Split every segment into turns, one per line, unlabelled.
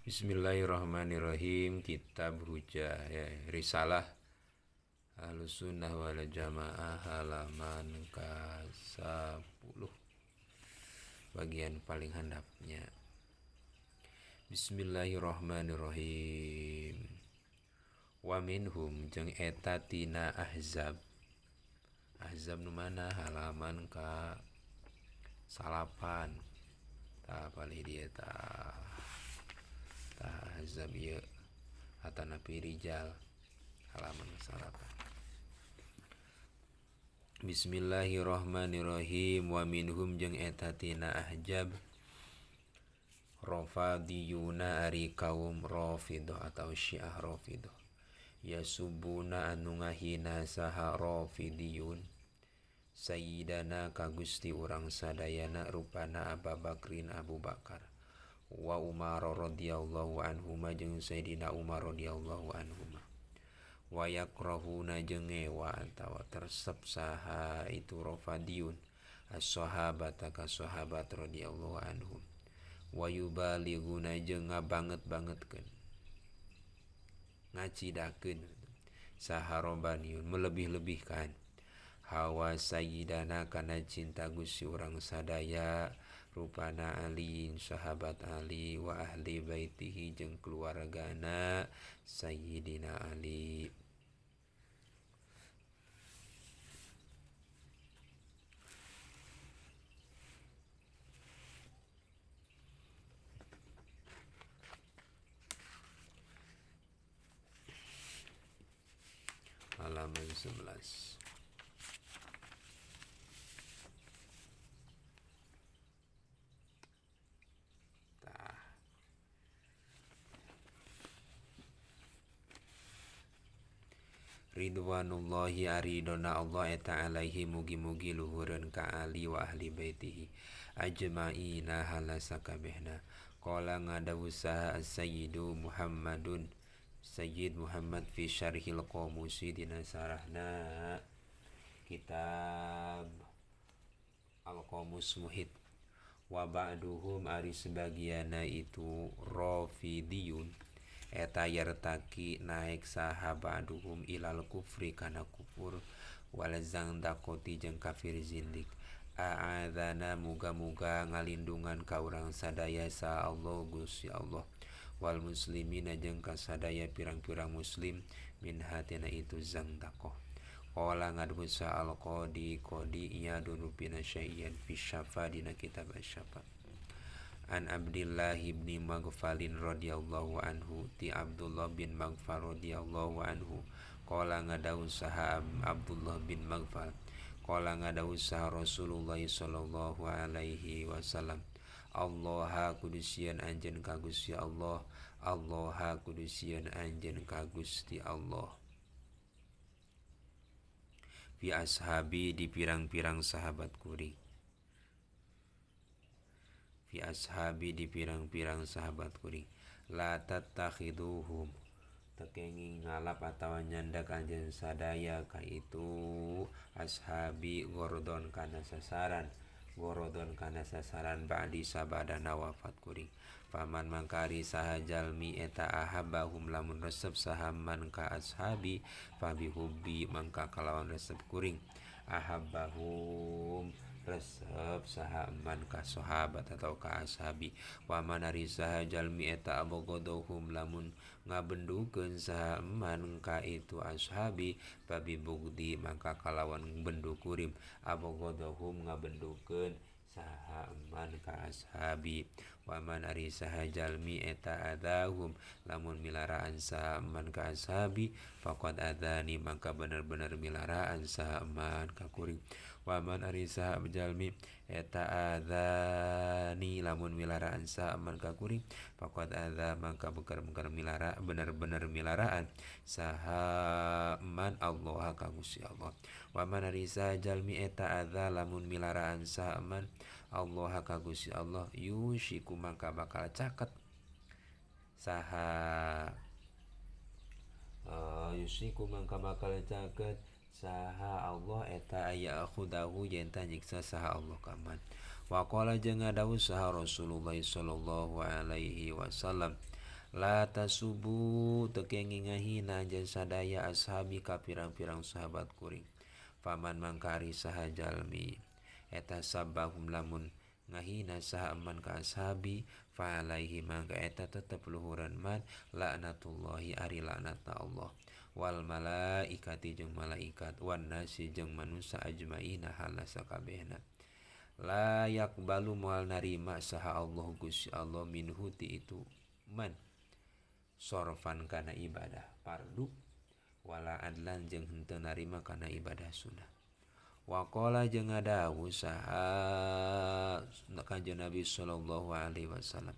Bismillahirrahmanirrahim. Kitab Hujah ya, Risalah Ahlussunnah wal Jamaah halaman ke-10 bagian paling handapnya. Bismillahirrahmanirrahim. Wa minhum jeung eta tina ahzab. Ahzab nu mana halaman ka 9. Tah palih dieu tah. Tah ahzab ieu atanapi rijal halaman 9. Bismillahirrahmanirrahim. Wa minhum jeung eta tina ahzab Rafidiyuna ari kaum Rafidah atau Syiah Rafidah. Yasubuna anu ngahina saha Rafidiyun Sayyidana ka Gusti urang sadayana rupana Abu Bakrin Abu Bakar wa Umar radhiyallahu anhuma jeung Sayyidina Umar radhiyallahu anhuma. Wa yakrahuna jeung ngewa atawa tersep saha itu Rafidiyun as-sahabata ka sahabat radhiyallahu anhum. Wa yubalighuna jeung ngabanget-bangetkeun ngacidakeun saha Robaniun melebih-lebihkan hawa sayyidana kana cinta Gusti urang sadaya rupana Ali sahabat Ali wa ahli baitihi jeung keluargana Sayyidina Ali. Halaman 11. Tah. Ridwanullahi aridona Allah eta alaihi mugi-mugi luhureun ka Ali wa ahli baitihi ajmaina halasakabehna. Qala ngadawuh saha as-sayyidu Muhammadun Sayyid Muhammad fi syarhil qamusi dina sarahna kitab Al-Qamus Muhit. Wa ba'duhum ari sebagiana itu Rafidiyun eta yartaki naik saha ba'duhum ilal kufri kana kufur wal zandaqati jeung kafir zindik. A'adzana muga-muga ngalindungan ka urang sadaya sa Allah Gusti Allah wal muslimina jeung ka sadaya pirang-pirang muslim min hatina itu zandaqah. Qala ngadhus al-qadi qadi iyadun rupina syai'an fi syafa dina kitab asy-syafa. An Abdullah bin Maghfalin radhiyallahu anhu ti Abdullah bin Maghfal radhiyallahu anhu qala ngadawuh saha Abdullah bin Maghfal qala ngadawuh saha Rasulullah sallallahu alaihi wasallam Allah kudusian anjeun ka Gusti Allah, Allah kudusian anjeun ka Gusti Allah. Fi ashabi di pirang-pirang sahabat kuring. Fi ashabi di pirang-pirang sahabat kuring. La tattakhiduhum tekenging ngalap atawa nyandak anjeun sadaya ka itu ashabi gordon kana sasaran. Gorodon kana sasaran ba'di sabadana wafat kuring. Paman mangkari saha jalmi eta ahabbahum lamun resep saha man ka ashabi fabi hubbi mangka kalawan resep kuring. Ahabbahum resep saha man ka sahabat atau ka ashabi. Wa man ari saha jalmi eta abogodohum lamun ngabendukeun saha man ka itu ashabi babi bugdi mangka kalawan bendu kurim. Abogodohum ngabendukeun saha man ka ashabi. Wa man ari saha jalmi eta adahum lamun milaraan saha man ka ashabi faqad adani mangka bener-bener milaraan saha man ka kuring. Wa man ari saha jalmi eta adani lamun milaraan saha man ka kuring faqad adza mangka bener-bener milara bener-bener milaraan saha man Allah ka Gusti Allah. Wa man ari saha jalmi eta adza lamun milaraan saha man Allah ka Gusti Allah yushiku mangka bakal caket saha yushiku mangka bakal caket saha Allah eta aya akhudahu yen ta nyiksa saha Allah kaman. Wa qala jeung ngadawuh saha Rasulullah sallallahu alaihi wasallam La tasubu teu kenging ngahina anjeun sadaya ashabi ka pirang-pirang sahabat kuring. Faman mangka ari saha jalmi eta sabahum lamun ngahina saha man ka ashabi fa alaihi mangka eta tetep luhuran man laknatullahi ari laknatna Allah wal malaikati jeung malaikat wan nasi jeung manusia ajmaina halna sakabehna. La yaqbalu moal narima saha Allah Gusti Allah minhu ti itu man sorfan kana ibadah fardu wala adlan jeung henteu narima kana ibadah sunnah. Wa qala jeung ngadawuh saha Kanjeng Nabi sallallahu alaihi wasallam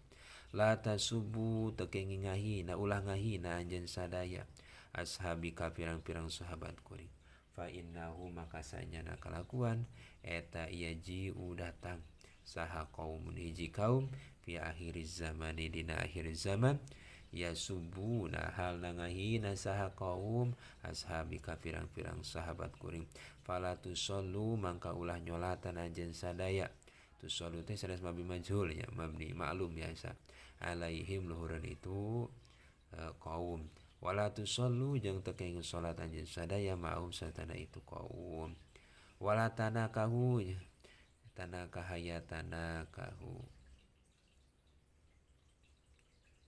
la tasubu teu kenging ngahina ulah ngahina anjeun sadaya ashabi ka pirang-pirang sahabat kuring. Fa innahu maka sanyana kalakuan eta ieu jiu datang saha kaumun hiji kaum fi akhiriz zamani dina akhir zaman yasubuna halna ngahina saha kaum ashabi ka pirang-pirang sahabat kuring. Fala tusallu mangka ulah nyolatan anjeun sadaya. Tusallu teh sanes mabni majhul nya, mabni maklum biasa. Alaihim luhureun itu kaum. Wala tusallu jeung teu kenging salat anjeun sadaya ma'hum satana itu kaum. Wala tanakahu tanakahaya tanakahu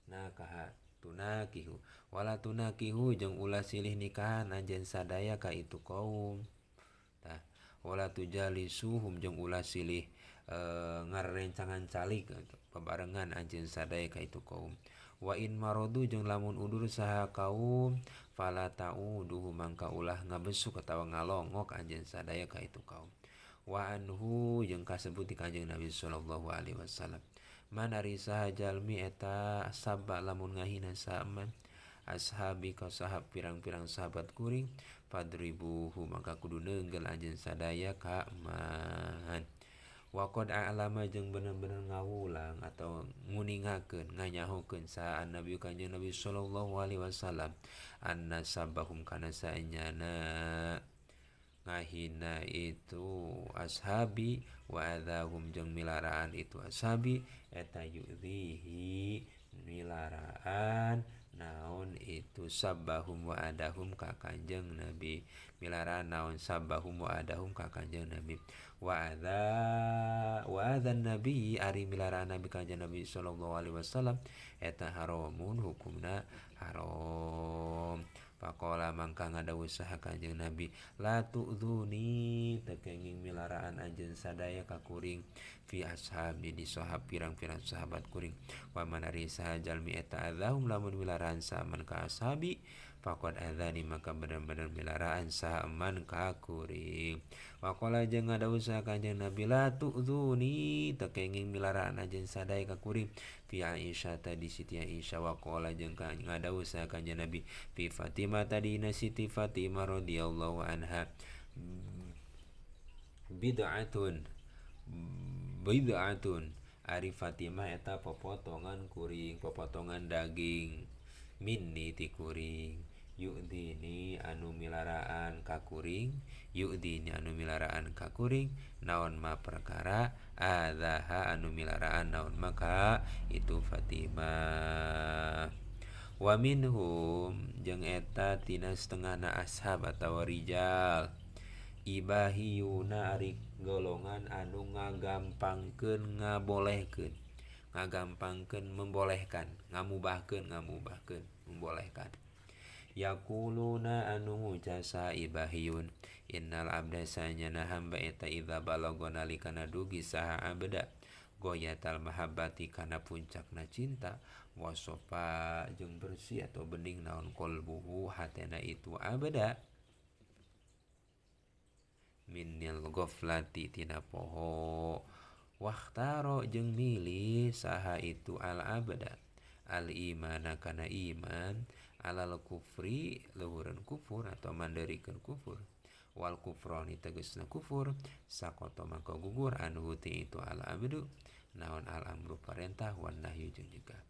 nakaha tunakihu wala tunakihu jeung ulah silih nikahan anjeun sadaya ka itu kaum. Tah wala tujalisuhum jeung ulah silih ngarencangan calik bebarengan anjeun sadaya ka itu kaum. Wa in maradu jeung lamun udur saha kaum fala ta'uduhu mangka ulah ngabesuk atawa ngalongok anjeun sadaya ka itu kaum. Wa anhu jeung kasebut di Kanjeng Nabi sallallahu alaihi wasallam man ari saha jalmi eta sabba lamun ngahina saman ashabi ka sahab pirang-pirang sahabat kuring fadribuhu maka kudu neunggel anjeun sadaya ka man. Wa qad a'lama jeung bener-bener ngawulang atau nguningakeun nganyahokeun saha Nabi Kanjeng Nabi sallallahu alaihi wasallam anna sabahum kana saenyana ngahina itu ashabi wa adzahum jeung milaraan itu ashabi eta yu'dzihi milaraan naon itu sabahum wa adahum ka Kanjeng Nabi milaraan naon sabahum wa adahum ka Kanjeng Nabi wa adza wa adzan nabi ari milaraan Nabi Kanjeng Nabi sallallahu alaihi wasallam eta haramun hukumna haram. Faqala mangka ngadawuh saha Kanjeng Nabi la tu'dzuni teu kenging milaraan anjeun sadaya ka kuring fi ashabi di sahab pirang-pirang sahabat kuring. Wa man ari saha jalmi eta adzahum lamun milaraan saman ka ashabi faqad adzani maka bener-bener milaraan saha man ka kuring. Wa qala jeung ngadawuh saha Kanjeng Nabi la tu'dzuni teu kenging milaraan anjeun sadaya ka kuring fi Aisyah tadi Siti Aisyah. Wa qala jeung ngadawuh saha Kanjeng Nabi fi Fatimah tadi Siti Fatimah radhiyallahu anha bid'atun bid'atun ari Fatimah eta popotongan kuring popotongan daging minni ti kuring yu'dini anu milaraan ka kuring yu'dini anu milaraan ka kuring naon ma perkara adzaha anu milaraan naon maka itu Fatimah. Wa minhum jeung eta tina setengahna ashab atawa rijal ibahiyuna ari golongan anu ngagampangkeun ngabolehkeun ngagampangkeun membolehkan ngamubahkeun ngamubahkeun membolehkan. Yaquluna anu ngucap ibahiyun innal abda sanyana hamba eta idza balagha nalikana dugi saha abda goyatal mahabbati kana puncakna cinta wasofa jeung bersih atau bening naon qalbuhu hatena itu abda minil ghaflati tina poho wakhtaro jeung milih saha itu al abda al imana kana iman alal kufri luhureun kufur atau manderikeun kufur wal kufrani tegasna kufur sakoto maka gugur anhu ti itu al abdu naon al amru parentah wan nahyu jeung nyegah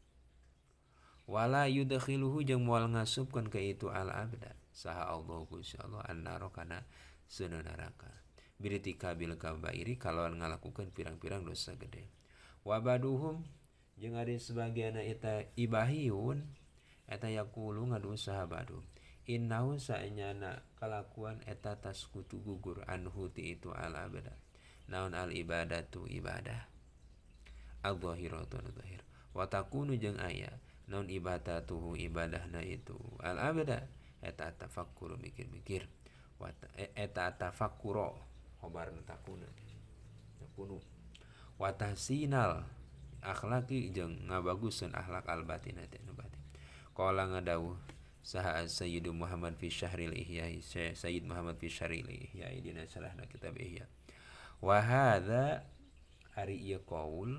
wala yudkhiluhu jeung moal ngasupkeun ka itu al abda saha Allah Gusti Allah annaro kana seuneu neraka birtikabil kabairi kalawan ngalakukeun pirang-pirang dosa gede. Wabaduhum Jeung ari sebagianna eta ibahiyun eta yaqulu ngadu saha badu innahu saenyana kalakuan eta taskutu gugur anhu ti itu al abada naon al ibadatu ibadah al-zahiratu al-zahir wa takunu jeung aya naon ibadatuhu ibadahna itu al abada eta tafakkuru mikir-mikir wa eta tafakkuro khobarna takuna takunu wa tahsinal akhlaqi jeung ngabaguseun akhlak al batin teh nu batin. Qala ngadawuh saha Sayyidu Muhammad fi Syahril Ihya, Sayyid Muhammad fi Syahril Ihya dina syarahna kitab Ihya. Wa hadza ari ieu qaul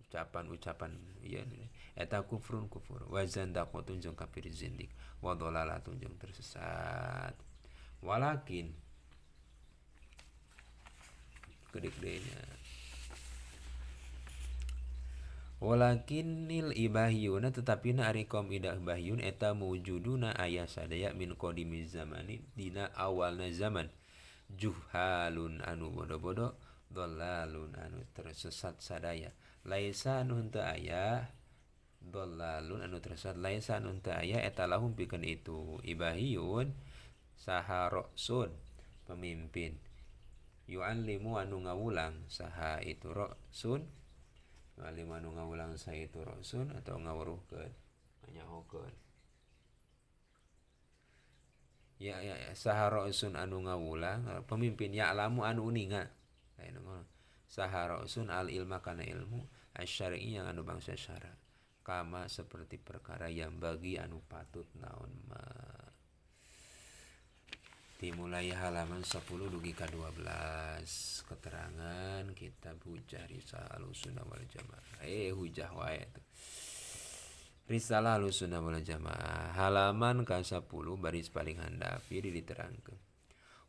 ucapan-ucapan ieu eta kufrun kufur wa zandaqatun jeung kafir zindik wa dhalalatun jeung tersesat. Walakin gede-gedenya walakinil ibahiyuna tetapi na ari kaum ibahiyun eta mewujuduna aya sadaya min qadimiz zamani dina awalna zaman juhalun anu bodoh-bodoh dhalalun anu tersesat sadaya laisa anu henteu aya dhalalun anu tersesat laisa anu henteu aya eta lahum pikeun itu ibahiyun saha ra'sun pemimpin yu'allimu anu ngawulang saha itu ra'sun yu'allimu anu ngawulang saha itu ra'sun atau ngawuruhkeun nganyahokeun ya ya, ya. Saha ra'sun anu ngawulang pemimpin ya'lamu anu uninga lain ngono saha ra'sun al ilma kana ilmu asyari yang anu bangsa syara kama seperti perkara yang bagi anu patut naon ma. Dimulai halaman 10 dugi ka 12 keterangan kitab Hujjah Risalah Ahlussunnah wal Jamaah. Hujjah wae tuh. Risalah Ahlussunnah wal Jamaah halaman ka 10 baris paling handap ieu diterangkeun.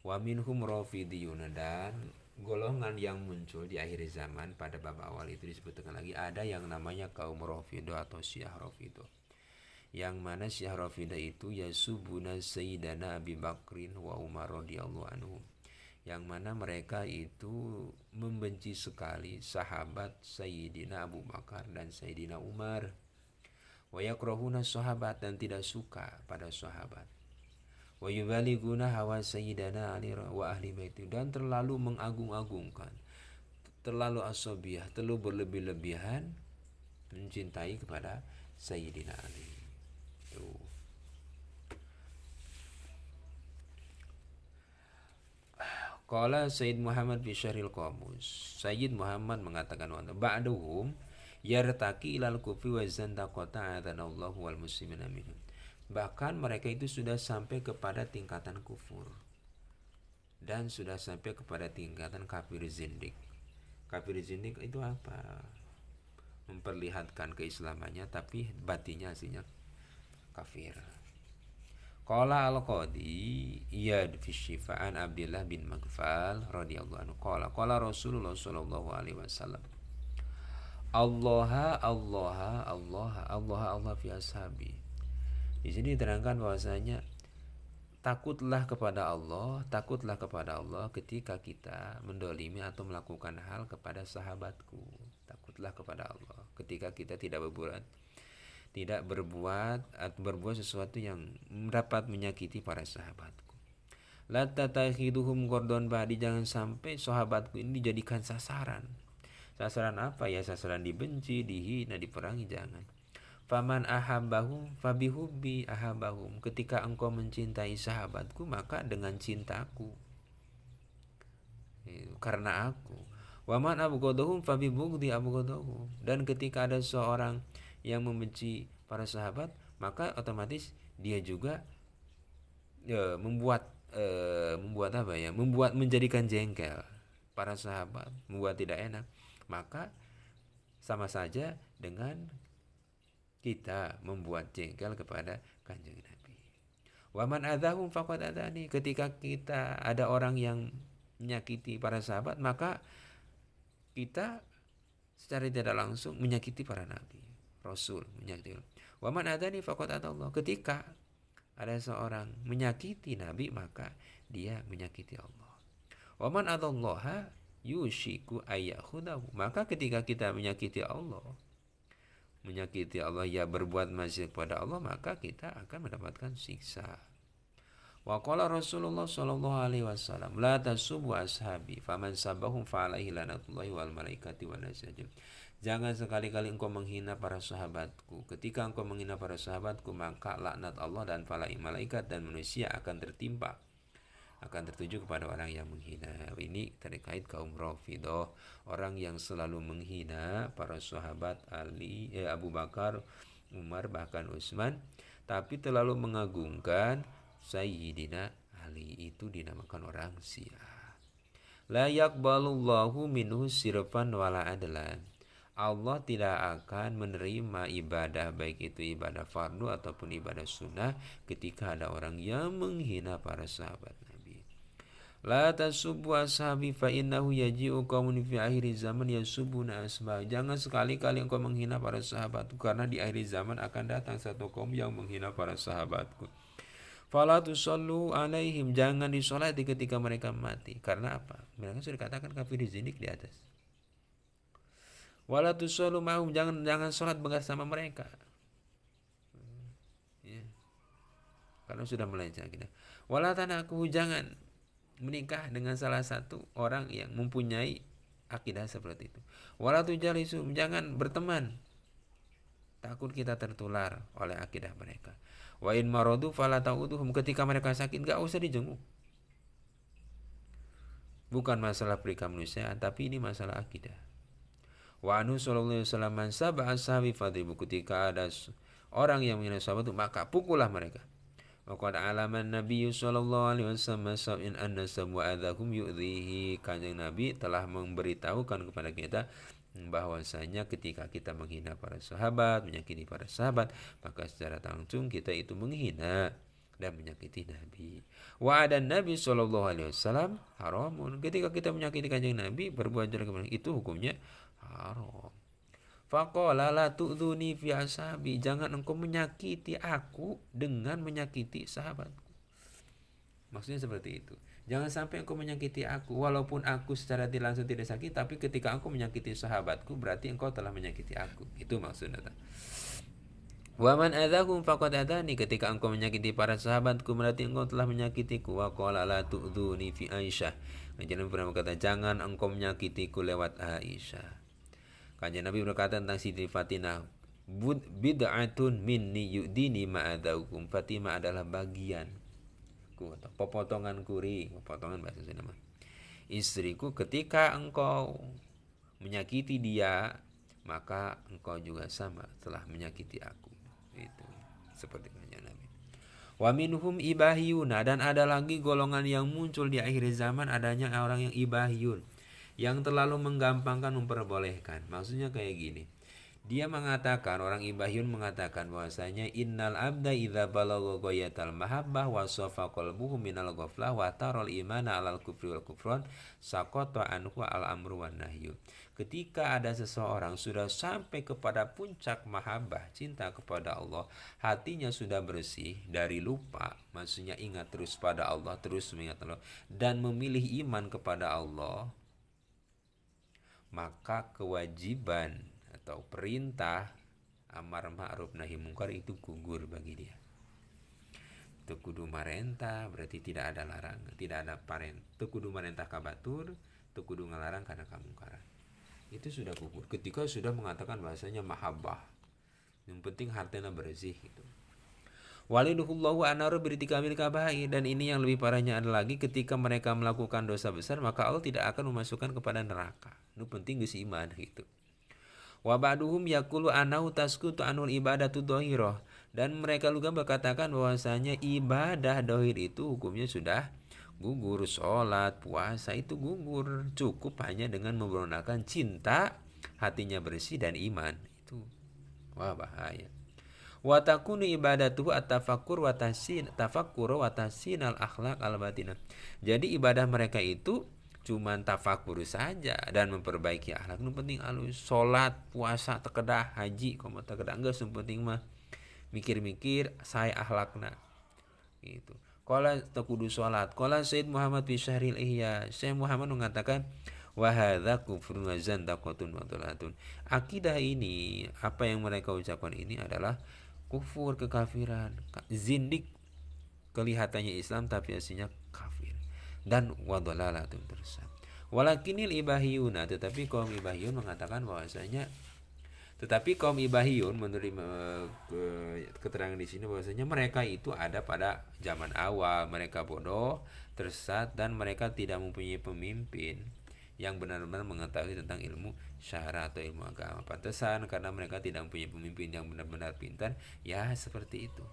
Wa minhum rafidiyun dan golongan yang muncul di akhir zaman pada bab awal itu disebutkan lagi ada yang namanya kaum Rafidah atau Syiah Rafidah. Yang mana Syiah Rafidah itu yasubuna Sayyidana Abi Bakrin wa Umar radhiyallahu anhu. Yang mana mereka itu membenci sekali sahabat Sayyidina Abu Bakar dan Sayyidina Umar. Wa yakrahuna sahabat dan tidak suka pada sahabat. Wa yubaliguna hawa Sayyidina Ali wa ahli baiti dan terlalu mengagung-agungkan, terlalu asabiah, terlalu berlebih-lebihan mencintai kepada Sayyidina Ali. Tuh. Qala Sayyid Muhammad fi Syarhil Qamus. Sayyid Muhammad mengatakan ba'duhum yartaqi ilal kufri wa zandaqata adzanallahu wal muslimina minhum. Bahkan mereka itu sudah sampai kepada tingkatan kufur dan sudah sampai kepada tingkatan kafir zindik. Kafir zindik itu apa? Memperlihatkan keislamannya tapi batinnya aslinya kafir. Qala al-Qadi Iyad fi Syifa'an Abdullah bin Maghfal radhiyallahu anhu qala qala Rasulullah sallallahu alaihi wasallam Allah Allah Allah Allah Allah fi ashabi. Di sini diterangkan bahwasanya takutlah kepada Allah, takutlah kepada Allah ketika kita mendolimi atau melakukan hal kepada sahabatku. Takutlah kepada Allah ketika kita tidak berbuat atau berbuat sesuatu yang dapat menyakiti para sahabatku. La tatakhiduhum gordon badi, jangan sampai sahabatku ini dijadikan sasaran. Sasaran apa ya? Sasaran dibenci, dihina, diperangi, jangan. Faman ahabbahum fabihubbi ahabbahum. Ketika engkau mencintai sahabatku, maka dengan cintaku. Karena aku. Waman abghadahum fabibughdhi abghadahum. Dan ketika ada seorang yang membenci para sahabat, maka otomatis dia juga membuat apa ya? Membuat menjadikan jengkel para sahabat, membuat tidak enak. Maka sama saja dengan kita membuat jengkel kepada Kanjeng Nabi. Waman adzahum faqad adzani. Ketika kita ada orang yang menyakiti para sahabat, maka kita secara tidak langsung menyakiti para nabi, rasul, menyakiti. Waman adzani faqad adzallah. Ketika ada seorang menyakiti nabi, maka dia menyakiti Allah. Waman adzallaha yushiku ayyakhudahu. Maka ketika kita menyakiti Allah, menyakiti Allah, ya berbuat maksiat kepada Allah, maka kita akan mendapatkan siksa. Wa qala Rasulullah sallallahu alaihi wasallam, la tasubbu ashabi faman sabahum fa alaihi lanatullahi wal malaikati wan nasi ajmain. Jangan sekali-kali engkau menghina para sahabatku. Ketika engkau menghina para sahabatku, maka laknat Allah dan para malaikat dan manusia akan tertimpa, akan tertuju kepada orang yang menghina. Ini terkait kaum Rafidhah, orang yang selalu menghina para sahabat Ali, Abu Bakar, Umar, bahkan Utsman, tapi terlalu mengagungkan Sayyidina Ali. Itu dinamakan orang Syiah. La yaqbalullahu minhu sirfan wala adlan. Allah tidak akan menerima ibadah, baik itu ibadah fardu ataupun ibadah sunnah, ketika ada orang yang menghina para sahabat Nabi. La tasubbu ashabi fa innahu yaji'u qaumun fi akhir zaman yasubuna asbah. Jangan sekali-kali engkau menghina para sahabatku, karena di akhir zaman akan datang satu kaum yang menghina para sahabatku. Fala tusallu alaihim, jangan disolati ketika mereka mati. Karena apa? Mereka sudah dikatakan kafir zindik di atas. Wala tusallu ma'hum, jangan sholat bersama mereka. Ya. Karena sudah melenceng kita. Wala tanaku, jangan menikah dengan salah satu orang yang mempunyai akidah seperti itu. Wala tujalisu, jangan berteman. Takut kita tertular oleh akidah mereka. Wa in maradu fala ta'uduhum, ketika mereka sakit enggak usah dijenguk. Bukan masalah perikemanusiaan, tapi ini masalah akidah. Wa anhu sallallahu alaihi wasallam man sab'a ashabi fadribu, ketika ada orang yang menghina sahabat itu, maka pukullah mereka. Wa qad alama an-nabiy sallallahu alaihi wasallam sa'in anna sab'a adzahum yu'dhihi. Kanjeng Nabi telah memberitahukan kepada kita bahwasanya ketika kita menghina para sahabat, menyakiti para sahabat, maka secara langsung kita itu menghina dan menyakiti Nabi. Wa adan Nabi sallallahu alaihi wasallam haramun. Ketika kita menyakiti Kanjeng Nabi, berbuat jelek kepada itu hukumnya haram. Faqala la tu'dzuni fi ashabi, jangan engkau menyakiti aku dengan menyakiti sahabatku. Maksudnya seperti itu. Jangan sampai engkau menyakiti aku, walaupun aku secara tidak langsung tidak sakit, tapi ketika engkau menyakiti sahabatku, berarti engkau telah menyakiti aku. Itu maksudnya. Wa man adzahum faqad adzani, ketika engkau menyakiti para sahabatku, berarti engkau telah menyakitiku. Wa qala la tu'dzuni fi Aisyah. Kanjeng Nabi pernah berkata, jangan engkau menyakitiku lewat Aisyah. Kanjeng Nabi berkata tentang Siti Fatimah, bid'atun minni yu'dini ma'adaukum. Fatimah adalah bagian atau potongan kuri, potongan bahasa Sunda. Istriku, ketika engkau menyakiti dia, maka engkau juga sama telah menyakiti aku. Itu seperti kanjeng Nabi. Wa minhum ibahiyuna, dan ada lagi golongan yang muncul di akhir zaman, adanya orang yang ibahiyun, yang terlalu menggampangkan memperbolehkan. Maksudnya kayak gini. Dia mengatakan, orang ibahiyun mengatakan bahwasanya innal abda idza balagha ghayatal mahabbah wa safa qalbuhu minal ghaflah wa taral imana alal kufri wal kufran saqata anhu al amru wan nahyu. Ketika ada seseorang sudah sampai kepada puncak mahabbah, cinta kepada Allah, hatinya sudah bersih dari lupa, maksudnya ingat terus pada Allah, terus mengingat Allah, dan memilih iman kepada Allah, maka kewajiban atau perintah amar ma'ruf nahi mungkar itu gugur bagi dia. Teu kudu marentah berarti tidak ada larangan, tidak ada parent. Teu kudu marentah ka batur, teu kudu ngalarang karena kamungkaran. Itu sudah gugur ketika sudah mengatakan bahasanya mahabbah. Yang penting hartana bersih gitu. Waliduhullahu anaru birtikamil kabair, dan ini yang lebih parahnya ada lagi, ketika mereka melakukan dosa besar maka Allah tidak akan memasukkan kepada neraka. Itu penting geus iman gitu. Wa ba'duhum yaqulu annahu tasqutu anul ibadatu dhahirah, dan mereka juga berkatakan bahwasanya ibadah dhahir itu hukumnya sudah gugur, salat, puasa itu gugur, cukup hanya dengan menggunakan cinta, hatinya bersih dan iman. Itu wah bahaya. Wa takunu ibadatuhu at-tafakkur wa tahsin, tafakkur wa tahsin al-akhlaq al-batinah. Jadi ibadah mereka itu cuman tafakur saja dan memperbaiki akhlak. Nu penting alus, salat, puasa, tekedah, haji, komo tekedah geus, nu penting mah mikir-mikir sae akhlakna. Gitu. Qala teu kudu salat. Qala Sayyid Muhammad fi Syahril Ihya. Syekh Muhammad mengatakan Wa hadza kufrun wa zandaqatun wa dhalalatun. Akidah ini, apa yang mereka ucapkan ini adalah kufur, kekafiran, zindik, kelihatannya Islam tapi aslinya kafir, dan wa dhalalatun, tersesat. Walakinil ibahiyuna, tetapi kaum ibahiyun mengatakan bahwasanya, tetapi kaum ibahiyun menerima keterangan di sini bahwasanya mereka itu ada pada zaman awal, mereka bodoh, tersesat, dan mereka tidak mempunyai pemimpin yang benar-benar mengetahui tentang ilmu syara atau ilmu agama. Pantesan, karena mereka tidak mempunyai pemimpin yang benar-benar pintar, ya seperti itu.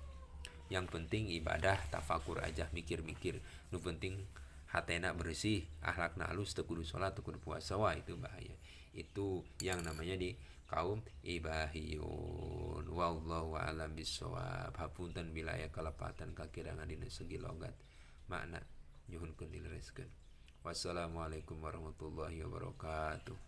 Yang penting ibadah, tafakur aja, mikir-mikir. Nu penting hatena bersih, akhlakna alus, teu kudu salat, teu kudu puasa, wah itu bahaya. Itu yang namanya di kaum ibahiyun. Wallahu a'lam bissawab. Hapunten bila aya kalepatan kakirangan dina segi logat makna, nyuhunkeun dilereskeun. Wassalamualaikum warahmatullahi wabarakatuh.